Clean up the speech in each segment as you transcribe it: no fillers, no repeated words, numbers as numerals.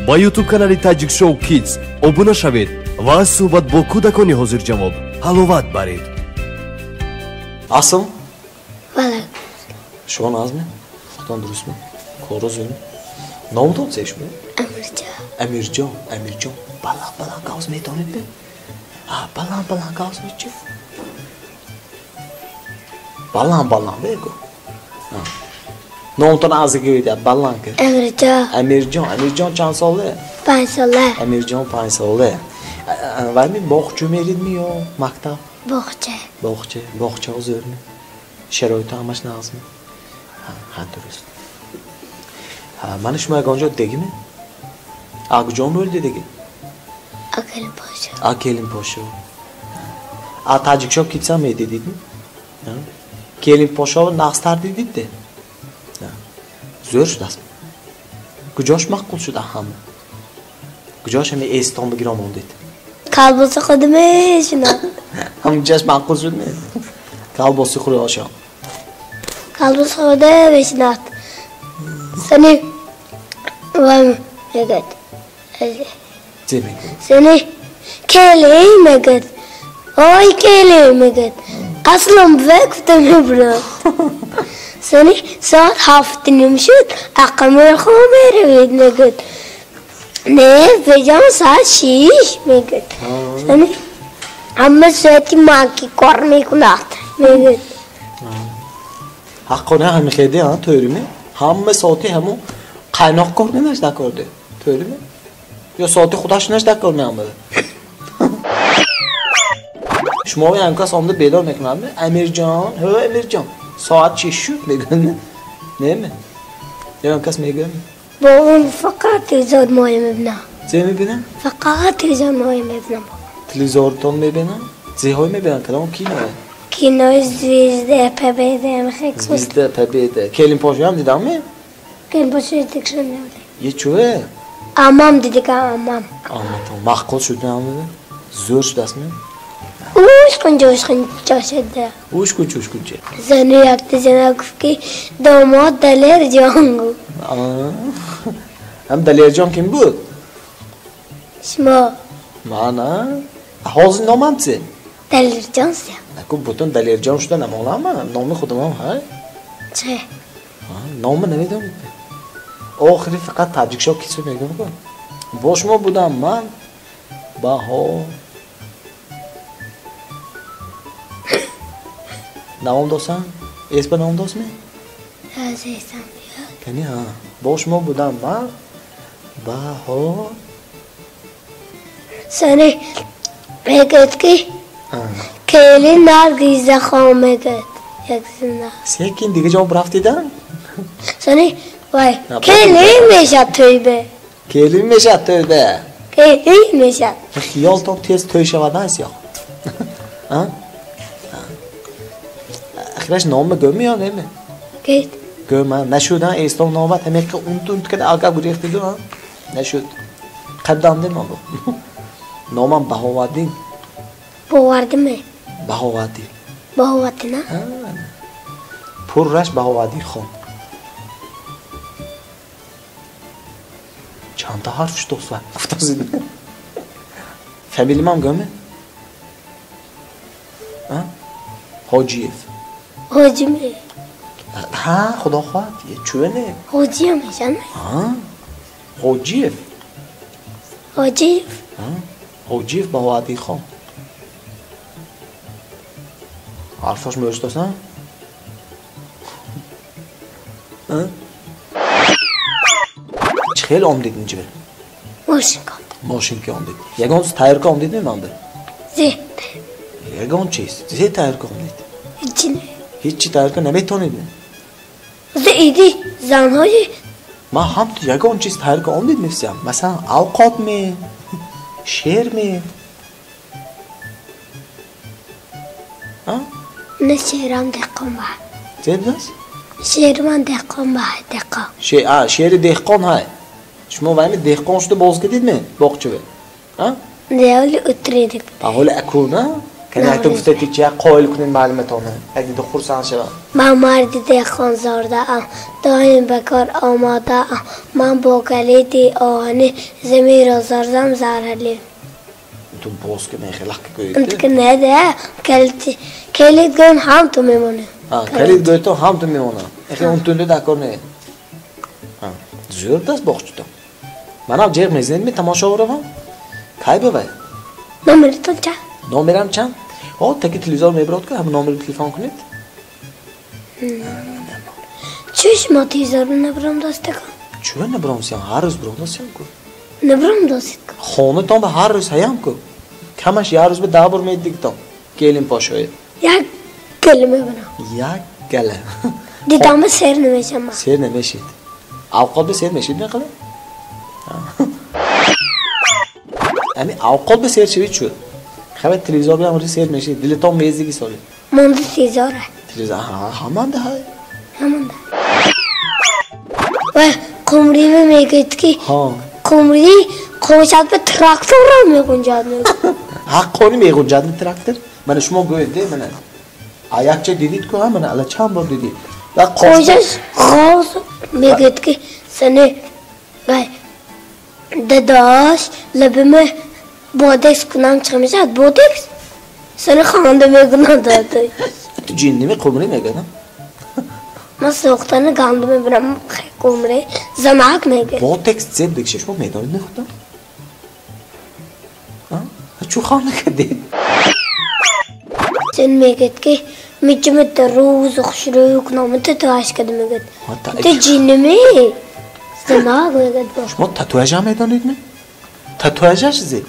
Ба YouTube канали Tajik Show Kids обуна шавед ва аз суҳбат бо кӯдакони ҳозирҷавоб ҳаловат баред. Асл? Бале. Шумо назме? Худон дурустме? Коро зӯрме? Номтон се шумо? Амирҷон. Амирҷон, Амирҷон. Баланд баланд гавз метонед бе? Баланд баланд гавз мечи? Баланд баланд бего. Номтон аз гӯед, баланд ки. Амирҷон. Амирҷон, Амирҷон чанд сола? 5 сола. Амирҷон 5 сола. Вай ми боғча меридми ё мактаб? Боғча. Боғча, боғча зӯрми? Шароити ҳамаш нағзми? Ҳа, дуруст. Мани шумо ягон ҷо дидагими? А куҷо мӯлди диги? А Келинпошо. А Келинпошо. А Таҷикшо китса медидидми? Келинпошо нағзтар дидид де? Зӯр шудааст. Куҷош маъқул шуд ҳама? Куҷош ҳами эстон бигиром мондед? Колбоси худ мешинам. Ҳамҷош маъқул шуд ме? Колбоси хӯри ошон. Колбоси худа мешинад. Сани вай мегӯяд. Чӣ мегӯяд? Сани келин мегӯяд. Ой келин мегӯяд. Аслан бе гуфта мебурад. Сани соат 7:30 шуд, ақамирхон меравед мегӯяд. Не, беҷон соат 6 мегӯяд. Сани ҳама соати маки кор мекунад мегӯяд. Ҳаққона ҳами хеди, тӯрими? Ҳама соати ҳамун қайноқ кор менашда корде, тӯрими? Ё соати худаш нашда кор меамада? Шумо ҳам кас омада бедор мекунад, Амирҷон, ҳо Амирҷон, соат 6 шуд мегӯяд, не? Ё ҳам кас мегӯяд? Бобом фақат телевизор моя мебинам. Зе мебинам? Фақат телевизор моя мебинам. Телевизортон мебинам? Зеҳои мебинам, кадом кино? Кинои Звезда Победа. Звезда Победа. Келинпошоям дидамми? Келинпошо дидикшон набуд. Е чӯе? Амам дидика, амам. Аматон маъқул шуд меамада? Зӯр шудастми? Ушкунча ушкунча шуда. Ушкунча ушкунча. Зани якта зана гуфт ки домод Далерҷон гуфт. Ҳам Далерҷон ким буд? Шумо. Ман, а? Ҳозир номам чи? Далерҷон си. Аку бутун Далерҷон шуда намонам, номи худамам ҳа? Че? Номи намедонам. Охири фақат Таҷикшо кисо мегӯям ку. Бо шумо будам ман Баҳо. Навом досам? Эс ба ном досми? Азизам биёд. Кани ҳа. Бо шумо будам ман Баҳо. Сани мегӯяд ки келин Наргиза хон мегӯяд. Як зина. Секин дига ҷавоб рафтида? Сани вай келин мешад тӯйбе. Келин мешад тӯйбе. Келин мешад. Хиёлтон тез тӯй шавад аст ё? А? Ахираш нома гӯми ё неме? Гӯд. Гӯма. Нашуд, а? Эстон номат ҳамеқа унт унт када алка гурехтиду, а? Нашуд. Қабдан дем бу. Номам Баҳоваддин. Бовардиме? Баҳоваддин. Баҳоваддин, а? Пурраш Баҳоваддин хон. Чандта ҳарф шуд дӯст ва? Гуфтазид. Фамилимам гӯме? А? Ҳоҷиев. Ҳоҷиме? Ҳа, худо хоҳад. Чӯне? Ҳоҷиям мешавад? Ҳа? Ҳоҷиев. Ҳоҷиев? Ҳа? Ҳоҷиев Баҳоваддин хон. Ҳарфош мӯҷдосан? Чӣ хел омдид инҷа? Мошинка омдид. Мошинка омдид. Ягон чиз тайёр ка омдидми манда? Зе. Ягон чиз. Зе тайёр ка омдид? Ҳеҷ не. Ҳеҷ чи тайёр ка наметонидми? Зе иди занҳои Ман ҳам ту ягон чиз тайёр ка омдид мефсиям. Масалан, авқот ме, шер ме. А? Не шерам деҳқон ба. Зе будааст? Шерман деҳқон ба, деҳқон. Шери деҳқон ҳай. Шумо вайми деҳқон шуда боз кардидми боғчаве? А? Не, ҳоли утридик. А ҳоли акун, а? Кани ту гуфта ки як қоил кунед маълумотона. Як дида хурсанд шавам. Ман марди деҳқонзодаам, доим ба кор омодаам. Ман бо калиди оҳанӣ заминро зарзам заралӣ. Ту боз ки мехелак гӯед. Ки не да, калид гӯем ҳам ту мемонӣ. Калид гӯед то ҳам ту мемонам. Эхе он тунда дар кор не. Зӯр даст боғчутам. Манам ҷеғ мезанед ми тамошо равам? Кай бавай? Номератон чанд? Номерам чанд? О, таки телевизор мебарод ки ҳам номери телефон кунед. Чӣ шумо телевизорро набаром достакон? Чӯ набаром сиям? Ҳар рӯз баром достиям ку. Набаром достед ку? Хонатон ба ҳар рӯз ҳаям ку. Камаш як рӯз ба 10 бор медидигтон. Келин пошоед. Як гала мебарам. Як гала. Дидам ба сер намешам ман. Сер намешед. Авқот ба сер мешед меқала? Ами авқот ба сер шавед чӯ? Хабар телевизор биям рӯз сер мешед. Дилатон мезиги соли. Монда телевизора. Телевизор ҳаманда ҳай. Ҳаманда. Ва қумрӣ мегӯяд ки қумрӣ қошад ба тракторро меғунҷад мегӯяд. Ҳаққони меғунҷад трактор? Мана шумо гӯед де мана. А якча дидид ку ҳа мана ала чанд бор дидид. Ва қошаш ғоз мегӯяд ки сани вай дадош лабима бодекс кунам чӣ мешавад? Бодекс? Сани хонда мекунам дадош. Ту ҷинними қумрӣ мегӯяд? Ман сӯхтани гандум мебинам қумрӣ занак мегӯяд. Ботекс зеб дигша шумо медонед мехудам? Чӯ хонда кардед? Сен мегӯяд ки миҷима рӯзу хушрӯю кунам татуаж карда мегӯяд. Ту ҷинними? Занак мегӯяд. Шумо татуажам медонед ме? Татуажаш зеб?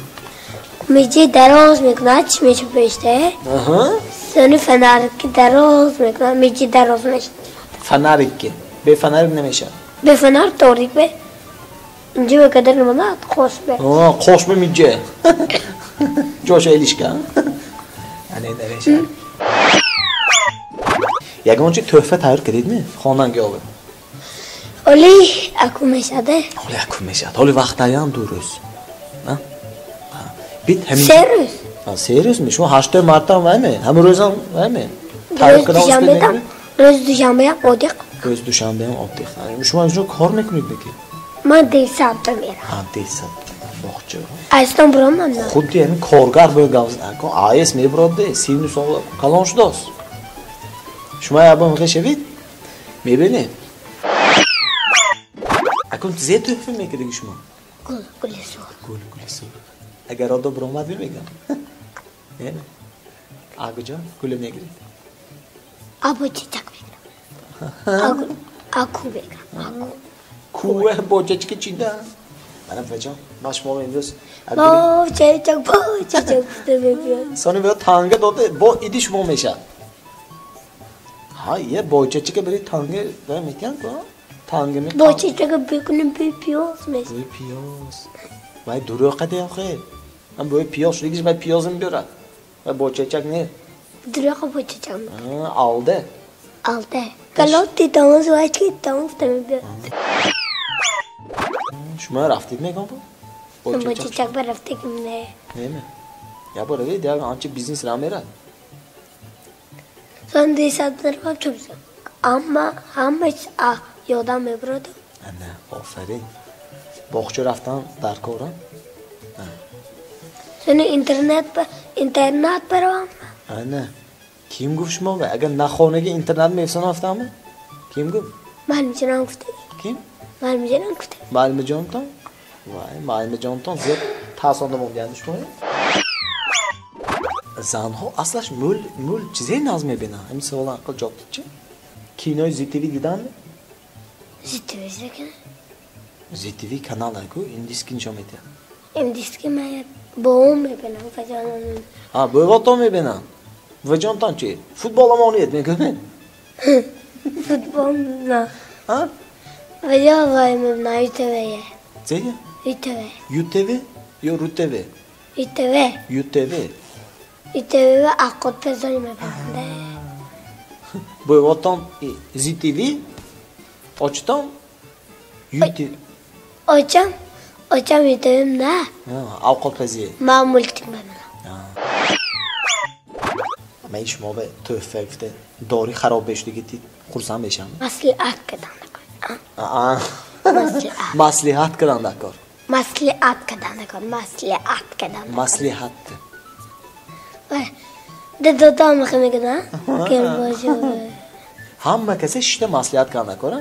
Миҷи дароз мекунад, чӣ меша пешта? Сани фонарики дароз мекунад, миҷи дароз мешавад. Фонарики? Бе фонарик намешавад? Бе фонарик торик бе. Инҷо ба кадар намонад, қош бе. Қош бе миҷе. Ҷоша элишка. Ане намешавад. Ягон чи тӯҳфа тайёр кардед ме? Хонанги ове. Оли аку мешавад. Оли аку мешавад. Оли вақтаям 2 рӯз. Бит ҳамин. 3 рӯз. 3 рӯз ме? Шумо 8 мартам вай ме? Ҳамин рӯзам вай ме? Тайёр кардан успед мекунед? Рӯзи душанбеам одиқ. Рӯзи душанбеам одиқ. Шумо инҷо кор мекунед беки? Ман десабта мерам. Десабта. Боғча. Айстон буромам на. Худди ҳамин коргар бо гап зад. АЭС мебарод де, 32 сол калон шудааст. Шумо ябо мехоҳед шавед? Мебинед. Акун зе тӯҳфа мекардаги шумо? Гул, гули сурх. Гул, гули сурх. Агар одо буромад мегам. Не? А куҷо гул мегиред? Або чечак мегирам. Аку мегирам. Аку. Куе бо чечки чида? Мана бачон, ман шумо имрӯз бо чечак, бо чечак гуфта мебиёд. Сони бо танга дода, бо иди шумо мешавад. Ҳа, е бо чечка бери танга ва метиҳанд ку? Танга ме. Бо чечака бикунем бо пиёз мешавад. Бо пиёз. Вай дурӯғ қадиям хел. Ҳам бо пиёз шудигиш вай пиёзам биёрад. Вай бо чечак не. Дурӯға бо чечак. Алда. Алда. Калон титомоз вай ки титомоз гуфта мебиёд. Шумо рафтед мегам бо? Бо чечак ба рафтагим не. Не ме? Я бо равед, я анча бизнес ра мерад. Сон десад наравам чӯб. Амма ҳама чиз ёдам мебурад. Ана, офарин. Боғча рафтан дар корам. Сони интернет баравам. Ана, ким гуфт шумо? Агар нахонаги интернет мефсона рафтам? Ким гуфт? Маълумҷонам гуфта. Ким? Маълумҷонам гуфта. Маълумҷонтон? Вай, маълумҷонтон зиёд таъсонда мондиянд шумо? Занҳо аслаш мӯл чизе наз мебинанд? Ҳамин савола ақл ҷавоб дид чи? Кинои ZTV диданми? ZTV зекина? ZTV канал ку индиски нишон медиҳад. Индиски ман боом мебинам, ваҷонам. Ҳа, бовотон мебинам. Ваҷонтон чи? Футбол монед мекунед? Футбол на. Ҳа? Ваҷон вай мебинам, UTV. Зе? UTV. UTV ё RUTV? UTV. UTV. UTV ва аққотпезони мебинам. Бовотон ZTV, очтон UTV. Очам, очам UTV на. Авқотпазӣ. Ман мультик мебинам. Ман шумо ба тӯҳфа гуфта дори хароб бешудиги дид хурсанд мешам. Маслиҳат кадан дакор. Маслиҳат кадан дакор. Маслиҳат кадан дакор. Маслиҳат кадан. Маслиҳат. Дадам мегӯяд, ки ҳама касе шишта маслиҳат кадан дакор.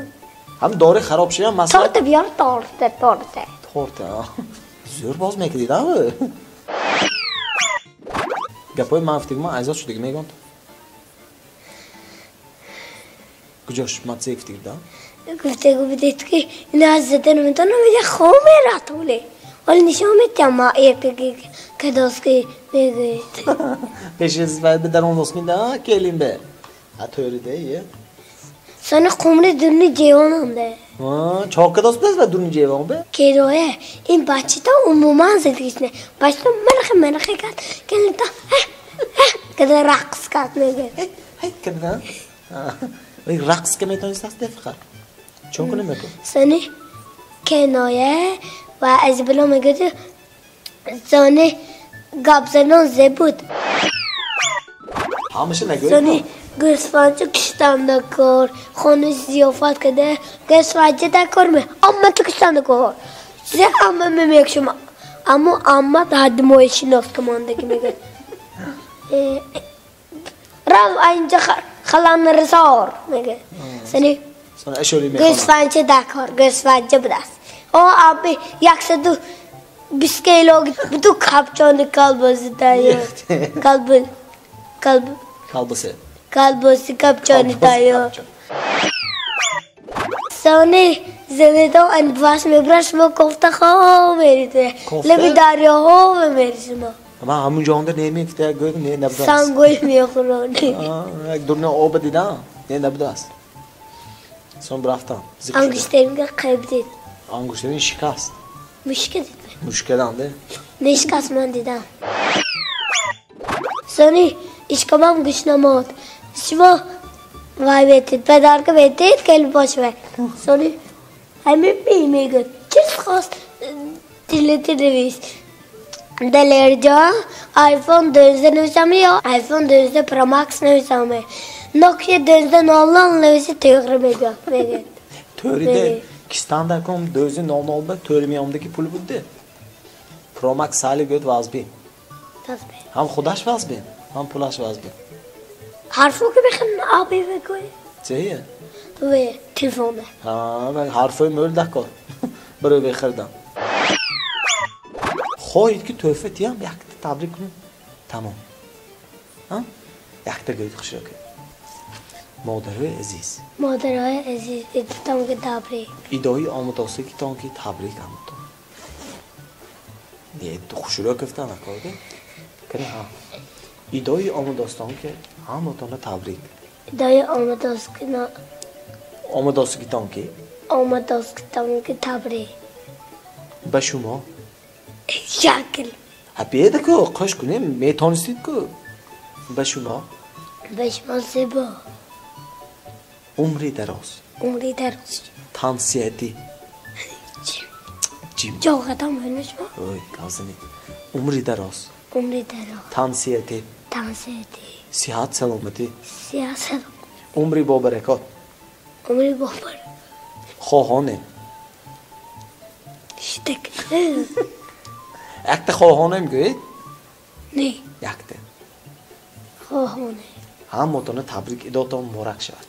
Ҳам дори хароб шуда маслиҳат. Торт биёр, торт, торт. Торт. Зӯр боз мекардид, а? Гапҳои ман гуфтагӣ ман айзод шудагӣ мегӯям. Куҷош ман це гуфтагӣ будам? Гуфтагӣ будед ки ина аз зада наметавонам, я хоб мерат оле. Оле нишон метиҳам ма эпиги кадоски мегӯед. Пеши вай дарон дос мида келин бе. А тӯриде е. Сани қумри дурни ҷевонамде. Чока дос будааст ва дурни ҷевон бе? Керое ин бачата умуман зиндагиш не. Бачата мархи мархи кард, келинта када рақс кард мегӯяд. Ҳай када? Рақс ка метавонист аст фақат. Чон кунем мекун? Сани киноя ва аз било мегӯяд сани гап задан зебуд. Ҳамаша нагӯед. Сани гӯсфанча киштан дакор, хона зиёфат карда, гӯсфанча дакор ме, амма ту киштан дакор. Чизе амма мемекшум, аммо амма ҳадди мои шинос командаги мегӯяд. Рав инҷа халанрисор мегӯяд. Сани гӯсфанча дакор, гӯсфанча будааст. О аби 120 кило буду капчони колбаси тайёр. Колбаси. Колбаси капчони тайёр. Сони зинедон анбас мебурад, шумо кофта хоб мерид. Лаби дарёҳо мемерид шумо. Ман ҳамун ҷонда немефта гӯй не набудааст. Сангои мехӯронӣ. Як дурна оба дидам, не набудааст. Сон рафтам. Ангуштаринга қайб дид. Ангуштарин шикаст. Мушка дид. Мушкадан де? Не шикаст, ман дидам. Сони ишкамам гӯшнамод. Шумо вай бетид, падарка бетид, кел бошвай. Сони ҳамин би мегӯяд. Чиз хост тили телевиз. Далерҷон, iPhone 12 нависам ё iPhone 12 Pro Max нависам. Nokia 12.00 нависи тӯғри мегӯяд, мегӯяд. Тӯриде кистанда ком 12.00 ба тӯри меомдаги пул будде. Pro Max сали гӯяд вазбин. Вазбин. Ҳам худаш вазбин, ҳам пулаш вазбин. Ҳарфо ки мехонам аби бигӯй. Чие? Ве телефоне. Ҳа, ҳарфои мӯл дакор. Барои бехӯрдам. Хоҳед ки тӯҳфа тиям, якта табрик кунем. Тамом. Якта гӯед хушро ки. Модарои азиз. Модарои азиз, идатон ки табрик. Идои омадосигитон ки табрик ҳаматон. Не, хушро гуфтан накарде. Кани ҳа. Идои омадостон ки ҳаматонро табрик. Идои омадосигитон ки омадосигитон ки табрик. Ба шумо шакл. Ҳа биеда ку, қош кунем, метонистед ку. Ба шумо. Ба шумо зебо. Умри дароз. Умри дароз. Тансиҳатӣ. Ҷим. Ҷоғатам ҳайна шумо? Ой, гавзани. Умри дароз. Умри дароз. Тансиҳатӣ. Тансиҳатӣ. Сиҳат саломатӣ. Сиҳат саломатӣ. Умри бобаракот. Умри бобаракот. Хоҳонем. Шитак. Якта хоҳонем гӯед? Не. Якта. Хоҳонем. Ҳаматонро табрик идотон муборак шавад.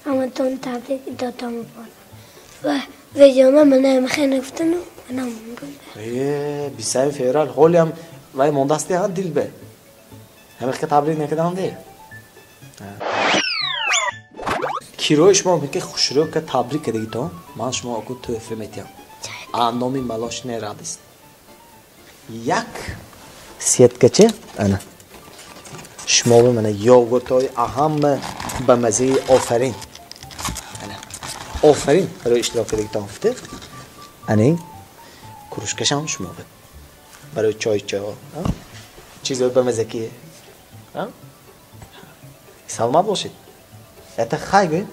Ҳаматон табрик идотон муборак. Ва вежона манам хеле гуфтану манам гуфтам. Э, 27 феврал ҳолиам вай мондасти ҳа дилбе. Ҳамихка табрик накардам де. Кирои шумо меки хушрӯ ка табрик кардагитон, ман шумо аку тӯҳфа метиҳам. А номи малош не радист. Як сеткача ана шумо ба мана йогуртҳои аҳамма ба маззаи офарин. Ана офарин барои иштирок кардагитон гуфта. Ана ин кружкашам шумо ба барои чой чо чизҳои ба маззаки. Саломат бошед. Это хай гӯед?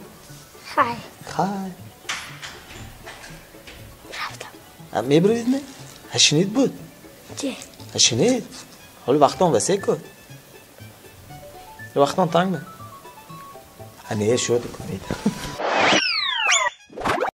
Хай. Хай. Рафтам. Мебуридед ме? Ҳашинид буд? Чӣ? Ҳашинид. Ҳоли вақтон васеъ ку. Вақтон танг? Не, шуд.